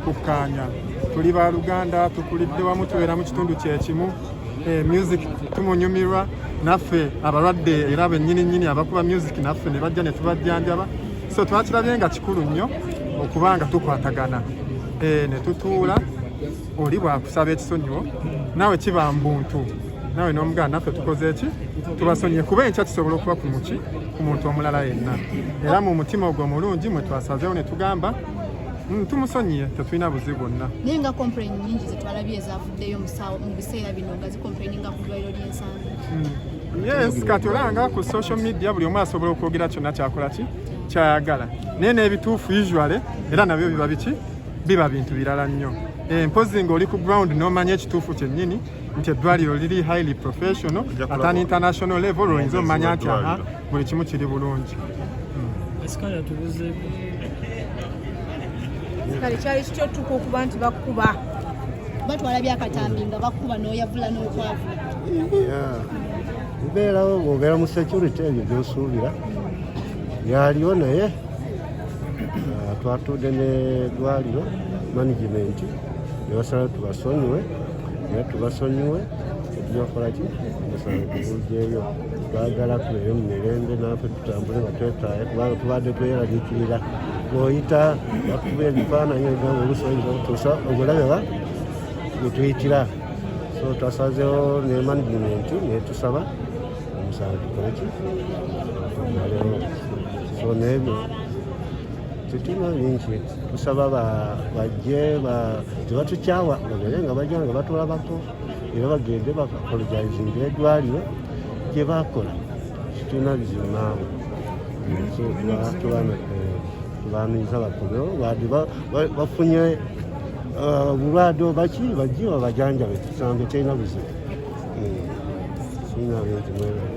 Okukkaanya, tuli baluganda, tukulidde wamu, tubeera mu kitundu kyekimu. Music tumunyumirwa naffe abalwadde, era bennyini nnyini abakuba music naffe ne bajja ne tubajjanjaba. So twakirabye nga kikulu nnyo okuba nga tukwatagana, ne tutuula. Oli bwakusaba ekisonyiwo, naawe kiba mbuntu, naawe n'omuganda naffe tukoze eki, tubasonyiye, kuba enkya kisobola okuba ku muki, ku muntu omulala yenna. Era mu mutima ogwo omulungi mwe twasazeewo ne tugamba, tumusonyiye, tetulina buzibu bwonna. Naye nga complain nyingi zetwalabye ezavuddeyo mu biseera bino nga zicomplaininga ku ddwaliro ly'Ensambya. Yes, kati olanga ku social media buli omu asobola okwogera kyonna kyakola ki kyayagala, naye n'ebituufu usually era nabyo biba biki, biba bintu birala nnyo. Mpozi ng'oli ku ground n'omanya ekituufu kyennyini nti eddwaliro liri highly professional at an international level, oyinza omanya nti aha, buli kimu kiri bulungi. Asikali atubuzeeko. Kale kyali kityo tuka okuba nti bakuba? Batwalabye akatambi nga bakuba n'oyavula n'okwavula. Yeah. Bibeerawo bw'obeera mu security, ebyo by'osuubira byaliwo, naye twatudde n'eddwaliro management ne basala tubasonyiwe, era tubasonyiwe. Tetujja kukola ki, omusango tugugyeyo. Twagala tubeere mu mirembe, naffe tutambule nga twetaaye, kubanga tubadde tweraliikirira bw'oyita bakuba ebifaananyi egamba oluusi oyinza okutuusa obulabe ba bwetuyitira. So twasazeewo ne management netusaba omusango tukole ki, tumalewo. So nebyo tetulina bingi, tusaba bajje tebatukyawa, babeere nga bajja nga batulabako, era bagende baapologizinga eddwaliro gye bakola. Tetulina bizibu naabo. So tubaniriza bakomewo, badde bafunye obulwadde obaki, bajje babajanjabe. Tusambe terina buzibu. Sirina bingi, mwebale.